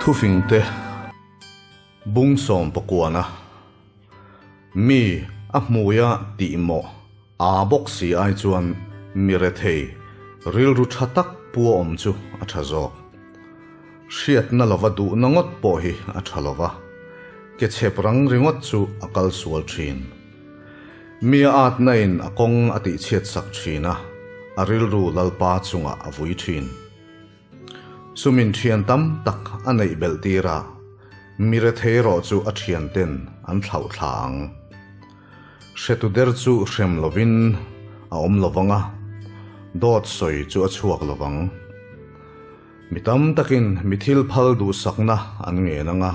Thufingte bung sawm pakuana mi a hmuia tih mawh a bawk si ai chuan mi rethei rilru tha tak pu a awm chu a tha zawk. Hriatna lova duhna ngawt pawh hi a tha lova, ke chhep rang ringawt chu a kal sual thin. Mi a atna in a kawng a tihchhiat sak thin a, a rilru Lalpa chungah a vui thin. Sumin thian tam tak a neih belh tir a, mi rethei erawh chu a thian ten an thlauh thla ang. Hretu der chu hrem lovin a awm lovang a, dawt sawi chu a chhuak lovang. Mi tam takin mi thil phal duhsakna an ngen ang a,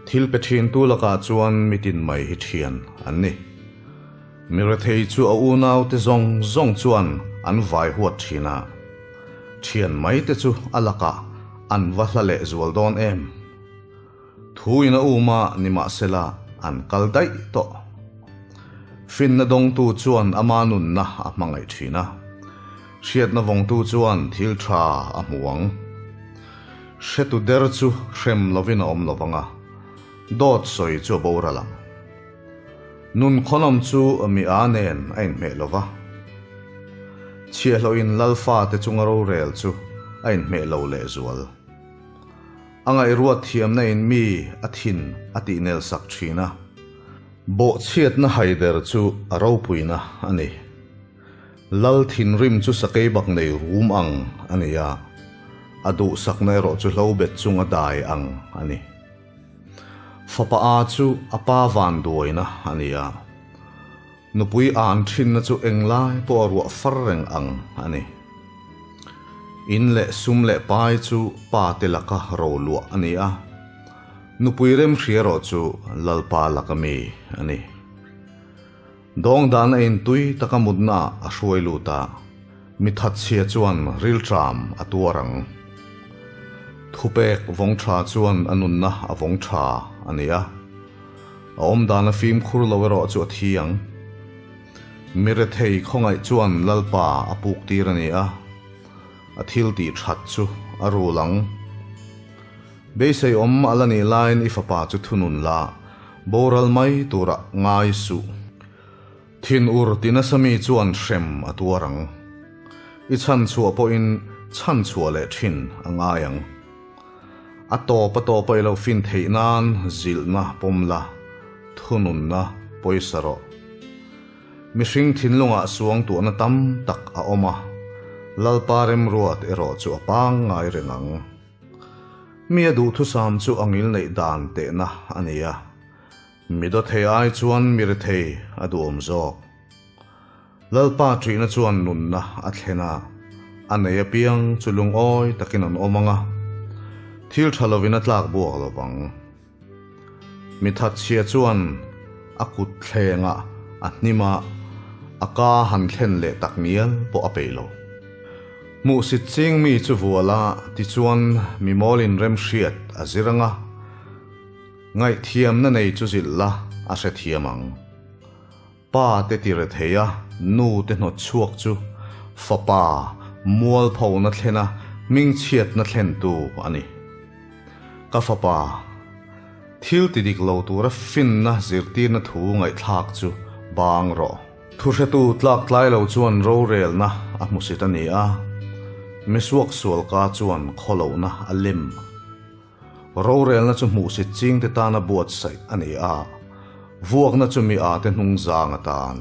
thil pe thintu lakah chuan mi tin mai hi thian an ni. Mi rethei chu a unaute zawng zawng chuan an vai huat thin a, thian mai te chu a lakah an va hla leh zual dawn em? Thu in a um a, nimahsela an kal daih tawh. Finna dawngtu chuan ama nunna a hmangaih thin a, hriatna vawngtu chuan thil tha a hmu ang. Hretu der chu hrem lovin a awm lovang a, dawt sawi chu a boral ang. Nun khawnawm chu mi a nen a inhmeh lo va, chhiahhlawhin Lalfate chunga rorel chu a inhmeh lo lehzual. A ngaihruat thiamna in mi a thin a tih nel sak thin a. Bawhchhiatna haider chu a ropuina a ni. Lal thinrim chu sakei bak nei rum ang a ni a, a duhsakna erawh chu hlo bet chunga dai ang a ni. Fapa a chu a pa vanduaina a ni a, Nupui an thinna chu englai pawh a ruah far reng ang a ni. In leh sum leh pai chu pa te laka ro luah a ni a, nupui remhria erawh chu Lalpa laka mi a ni. Dawngdan a intui taka mutna ah a hruai lut a, mi thatchhia chuan rilṭam a tuar ang. Thupek vawng ṭha chuan a nunna a vawng ṭha a ni a. A awm dan a fimkhur lo erawh chu a thi ang. Mi rethei khawngaih chuan Lalpa a puk tir a ni a, a thil tih that chu a rul ang. Beisei awm a la nih laiin i fapa chu thunun la, boral mai turah ngai suh. Thinur ti nasa mi chuan hrem a tuar ang. I chhanchhuah pawhin chhanchhuah leh thin a ngai ang. A tawp a tawp a i lo fin theih nan zilhna pawm la, thununna pawisa rawh. Mihring thinlungah suangtuahna tam tak a awm a, Lalpa remruat erawh chu a pangngai reng ang. Mi a duhthusam chu a ngilneih dan tehna a ni a, mi dawthei ai chuan mi rethei a duhawm zawk. Lalpa ṭihna chuan nunna a thlen a, a nei apiang chu lungawi takin an awm ang a, thil ṭha lovin a tlak buak lo vang. Mi thatchhia chuan a kut thlengah a hnim a, a ka han thlen leh tak ngial pawh a peih lo. Hmuhsit ching mi chu vual a, tichuan mi mawlin remhriat a zir ang a, ngaihthiamna nei chu zilh la a hrethiam ang. Pa te ti rethei a, nu te hnawt chhuak chu fapa mualphona thlena hmingchhiatna thlentu a ni. Ka fapa, thil ti dik lo tura finna zirtirna thu ngaihthlak chu bang rawh. Thuhretu tlak tlai lo chuan rorelna a hmusit a ni a, misuaksual ka chuan khawlohna a lem. Rorelna chu hmuhsit chingte tana buatsaih a ni a, vuakna chu mi ate hnungzang atan.